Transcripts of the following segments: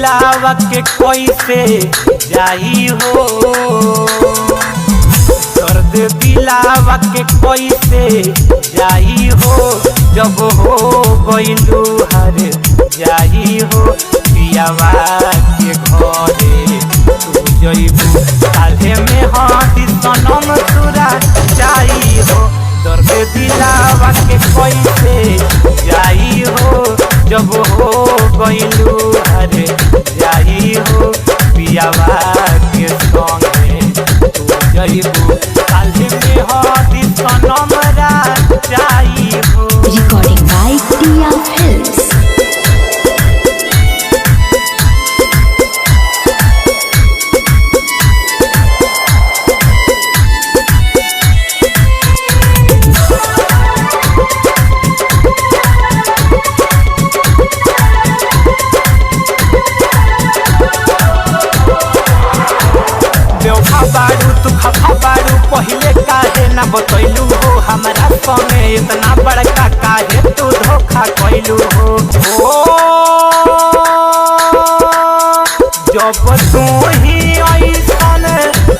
दिलावा के कैसे जाई हो, दर्द दिलावा के कैसे जाई हो, जब हो गइलू हर जाई हो, पियावा के घरे तू जइबू काल्हे में हाथी सनम तुरा जाई हो। दर्द दिलावा के कैसे जाई हो, जब हो गइलू हर जाई हो, पियावा के संगे तू जइबू काल्हे में हाथी सनम जाई हो। Recording by Tia Films. बेवफा बारू तू खफा बारू पहिले काहे ना बतैलू हो, हमरा संगे इतना बड़का काहे तू धोखा कैलू हो। ओ जब तू ही ऐसन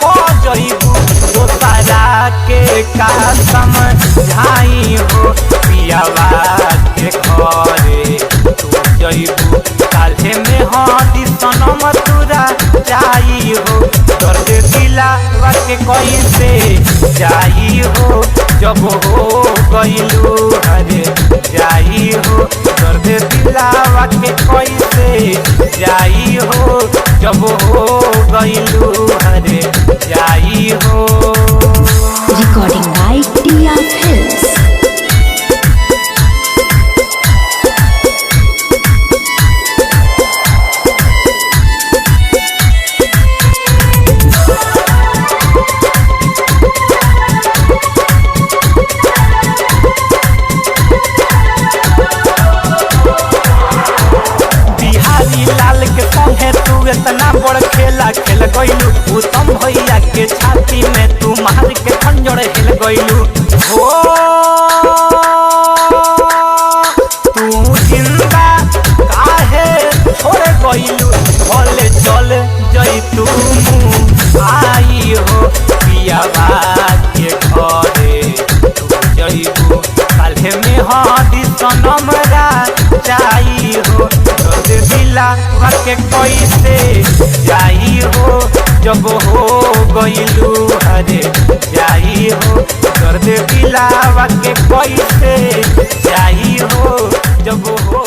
हो जइबू दोसरा के का समझाई हो, पियावा के घरे तू जइबू काल्हे में हाथी सनम तुरा जाई हो। दर्द दिलावा के कैसे जाई हो, जब हो गइलू हरे जाई हो, दर्द दिलावा के कैसे जाई हो, जब हो गइलू हरे जाई हो। Recording by Tia Films. Bihari Lal के संगे तू इतना बड़ खेला खेल गइलू, उत्तम भैया के छाती में तू मार के खंजर हिल गइलू हो। तू जिंदा काहे छोड़ गइलू, भले चल जई तू आई हो, पियावा के घरे तू जइबू काल्हे में हाथी सनम जाई हो। दर्द दिलावा के कैसे जाई हो, जब हो गइलू हरे जाई हो, दर्द दिलावा के कैसे जाई हो, जब हो।